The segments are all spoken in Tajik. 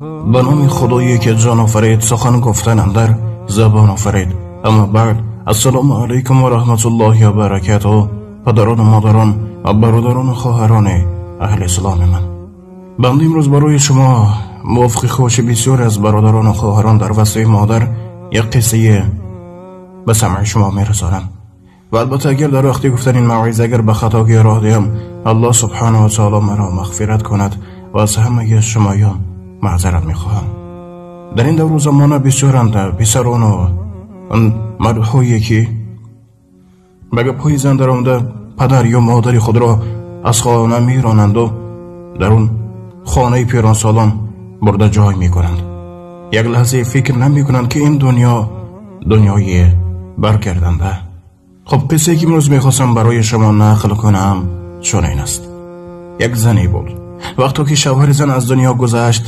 Ба номи Худое ки ҷон офарид, сухан гуфтан андар забон офарид. Аммо баъд, ассалому алайкум ва раҳматуллоҳи ва баракатуҳ. Падарон ва модарон ва бародарон ва хоҳарони аҳли исломи ман, банда имрӯз барои шумо мувофиқи хоҳиши бисёре аз бародарон ва хоҳарон дар васфи модар як қиссае ба самъи шумо мерасонам. Ва албатта агар дар вақти гуфтани ин мавъиза агар ба хатогӣ роҳ диҳам, Аллоҳ субҳонаҳу ва таъоло маро мағфират кунад ва аз ҳамаи шумоён маъзарат мехоҳам. Дар ин давру замона бисёранд писарону мардҳое ки ба гапҳои зан даромада падар ё модари худро аз хона меронанду дар он хонаи пиронсолон бурда ҷой мекунанд. Як лаҳзе фикр намекунанд, ки ин дунё дунёи баргарданда. Хуб, қиссае ки имрӯз мехостам барои шумо нақл кунам чунин аст. Як зане буд. Вақто ки шавҳари зан аз дунё гузашт,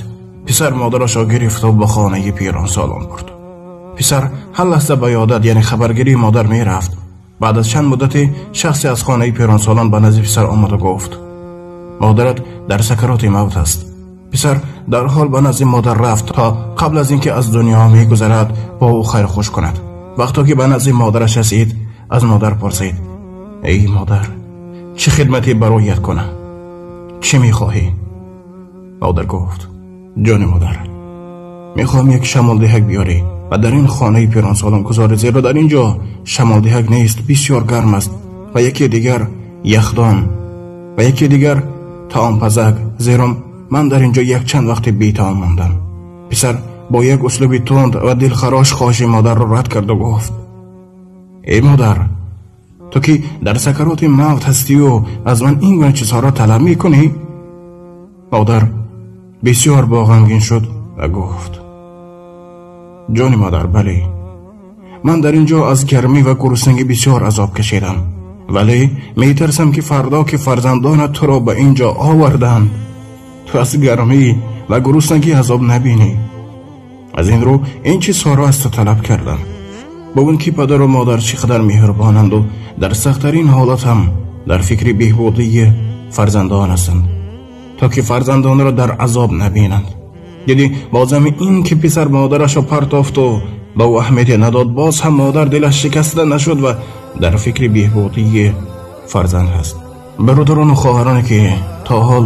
писар модарашро гирифту ба хонаи пиронсолон бурд. Писар ҳар лаҳза ба ёдат, яъне хабаргирии модар мерафт. Баъд аз чанд муддате шахсе аз хонаи пиронсолон ба назди писар омаду гуфт: модарат дар сакароти мавт аст. Писар дарҳол ба назди модар рафт то қабл аз ин ки аз дунё мегузарад бо ӯ хайрхуш кунад. Вақто ки ба назди модараш расид, аз модар пурсид: эй модар, чӣ хидмате бароят кунам? Чӣ мехоҳӣ? Модар гуфт: ҷони модар, мехоҳам як шамолдиҳак биёрӣ ва дар ин хонаи пиронсолон гузорӣ, зеро дар ин ҷо шамолдиҳак нест, бисёр гарм аст, ва яке дигар яхдон ва яке дигар таомпазак, зеро ман дар ин ҷо якчанд вақте бетаом мондам. Писар бо як услуби тунд ва дилхарош хоҳиши модарро рад карду гуфт: эй модар, ту ки дар сакароти мавт ҳастию аз ман ин гуна чизҳоро талаб мекунӣ? Модар бисёр боғамгин шуд ва гуфт: ҷони модар, бале, ман дар ин ҷо аз гармӣ ва гуруснагӣ бисёр азоб кашидам, вале метарсам ки фардо ки фарзандонат туро ба ин ҷо оварданд, ту аз гармӣ ва гуруснагӣ азоб набинӣ. Аз ин рӯ ин чизҳоро аз ту талаб кардам. Бубин ки падару модар чӣ қадар меҳрубонанду дар сахттарин ҳолат ҳам дар фикри беҳбудии фарзандон ҳастанд, то ки фарзандонро дар азоб набинанд. Дидӣ, бозами ин ки писар модарашро партофту ба ӯ аҳамияте надод, боз ҳам модар дилаш шикаста нашуд ва дар фикри беҳбудии фарзанд ҳаст. Бародарону хоҳароне ки то ҳол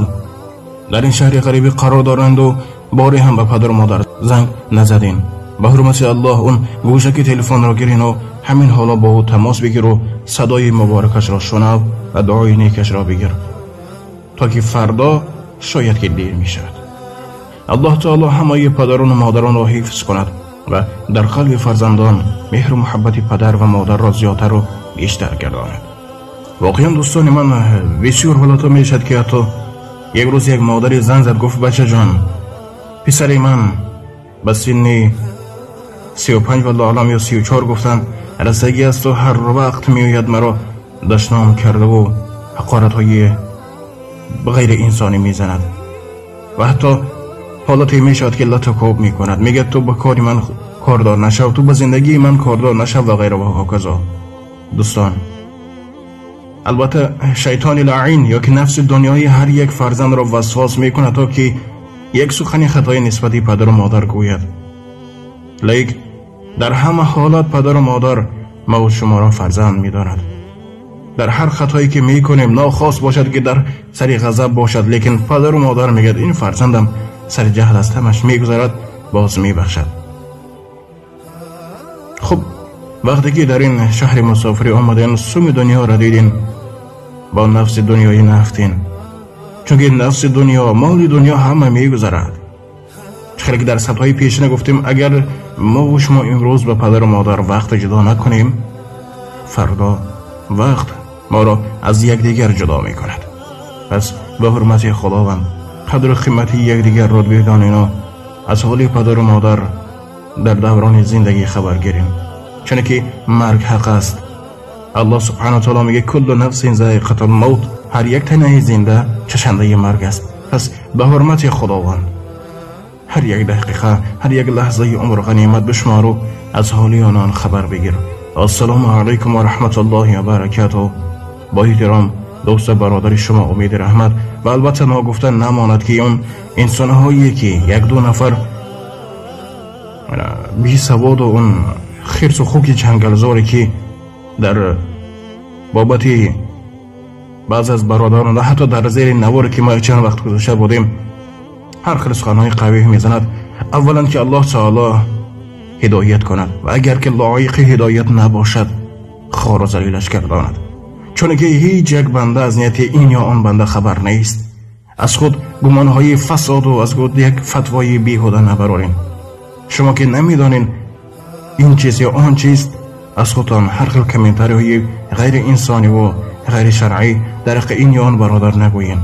дар ин шаҳри ғарибӣ қарор доранду боре ҳам ба падару модар занг назадин, ба ҳурмати Аллоҳ он гӯшаки телефонро гирину ҳамин ҳоло бо ӯ тамос бигиру садои муборакашро шунав ва дуои некашро бигир, то ки фардо шояд ки дер мешавад. Аллоҳ таоло ҳамаи падарону модаронро ҳифз кунад ва дар қалби фарзандон меҳру муҳаббати падар ва модарро зиёдтару бештар гардонад. Воқеан, дӯстони ман, бисёр ҳолатҳо мешавад ки ҳатто як рӯз як модаре занг зад, гуфт: бачаҷон, писари ман ба синни 35, валлоҳ алам, ё 34 гуфтам, расагӣ асту ҳар вақт меояд маро дашном кардаву ҳақоратҳои ғайриинсонӣ мезанад ва ҳатто ҳолате мешавад ки лату кӯб мекунад, мегӯяд ту ба кори ман кордор нашав, ту ба зиндагии ман кордор нашав ва ғайра ва ҳоказо. Дӯстон, албатта шайтони лаъин ё ки нафси дунёӣ ҳар як фарзандро васвос мекунад, то ки як сухани хатоӣ нисбати падару модар гӯяд. Лекин дар ҳама ҳолат падару модар мавт шуморо фарзанд медонад. Дар ҳар хатое ки мекунем, нохост бошад ки дар сари ғазаб бошад, лекин падару модар мегӯяд ин фарзандам сари ҷаҳл аст, ҳамаш мегузарад, боз мебахшад. Хуб, вақте ки дар ин шаҳри мусофирӣ омаден, суми дунёро дидин, бо нафси дунёӣ нафтин, чунки нафси дунё, моли дунё ҳама мегузарад. Хеле ки дар сабтҳои пешина гуфтем, агар мову шумо имрӯз ба падару модар вақт ҷудо накунем, фардо вақт моро аз якдигар ҷудо мекунад. Пас ба ҳурмати Худованд қадру қимати якдигарро бидонину аз ҳоли падару модар дар даврони зиндагӣ хабар гирем, чунки марг ҳақ аст. Аллоҳ субҳанаҳу ва таоло мегӯяд: куллу нафсин заиқатул мавт, ҳар як танаи зинда чашандаи марг аст. Пас ба ҳурмати Худованд ҳар як дақиқа, ҳар як лаҳзаи умр ғанимат бишмору аз ҳоли онон хабар бигир. Ассалому алайкум ва раҳматуллоҳи ва баракатуҳ. Бо эҳтиром Дӯсту бародари шумо Умеди Раҳмат. Ва албатта ногуфта намонад, ки он инсонҳое ки як-ду нафар бесаводу он хирсу хуки ҷангалзоре, ки дар бобати баъзе аз бародарон ва ҳатто дар зери наворе, ки мо чанд вақт гузошта будем, ҳар хел суханҳои қавӣ мезанад, аввалан ки Аллоҳ таоло ҳидоят кунад ва агар ки лоиқи ҳидоят набошад, хору залилаш гардонад, чунки ҳеҷ як банда аз нияти ин ё он банда хабар нест. Аз худ гумонҳои фасоду аз худ як фатвои беҳуда набарорем. Шумо ки намедонед ин чиз ё он чиз, аз худтон ҳар хел комментариҳои ғайриинсониву ғайришаръӣ дар ҳаққи ин ё он бародар нагӯед.